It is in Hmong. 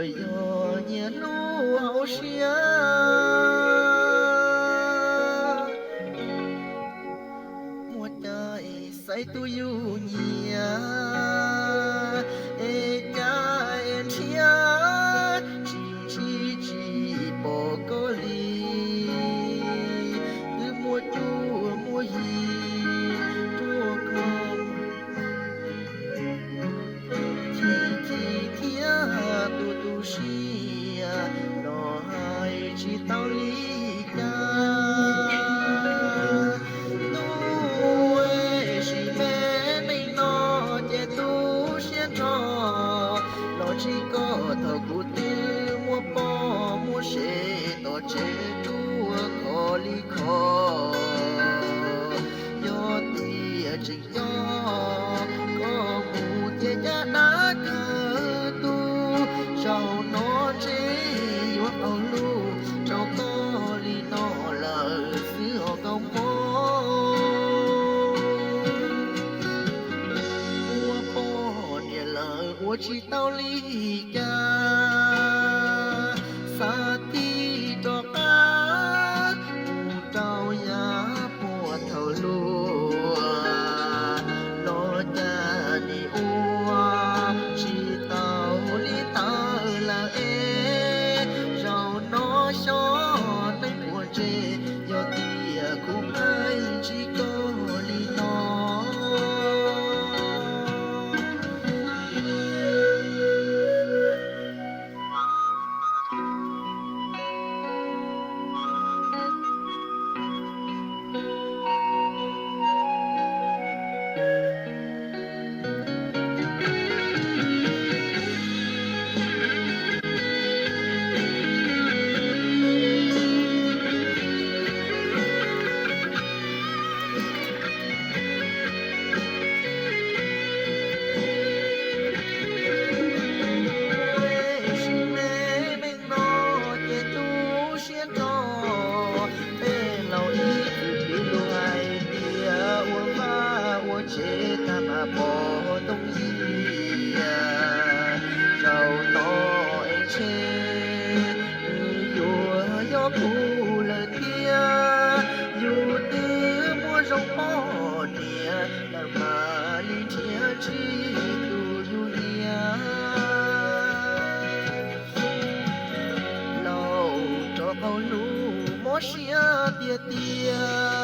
Yog nyias hlub hauv siab, muaj cai xaiv tus yus nyiam, es cas nrhiav tsis ntsib tsis pom koj li, twb muaj cuab muaj yig rau koj. Chim chim thiab tu tu siab los hais tsis tau li cas. Tus sim me neej no ces tu siab nrho los ntsib koj thaum kuv twb muaj poj muaj sev, tom tsev ruaj khov li khov. Yog tias tseem nco koj mus ces ncaj dab kawg tus, zaum no ntshe yuav qaug lus rau koj li no lawm xwb os nkauj Hmoob. Ua poj niam lawm ua tsis tau li cas, xav tig rov qab mus rau yav puag thaum hluas, los cas nim ua tsis tau li ntawd lawm es. Zaum no xyov neeg puas ntse, yog tias kuv pheej ntsib koj li no. Sim me neej no ces tu siab nrho, peb laus ib txwm piv lus hais tias ua vaj ua tsev tag mas pom ntoo yias. Zaum no es ntshe nws yuav yog kuv lawm thiab, yus twb muaj zoo poj niam lawm mas li nrhiav tsis tau tus yus nyiam. Laus rov qaug lus mob siab tiag tiag,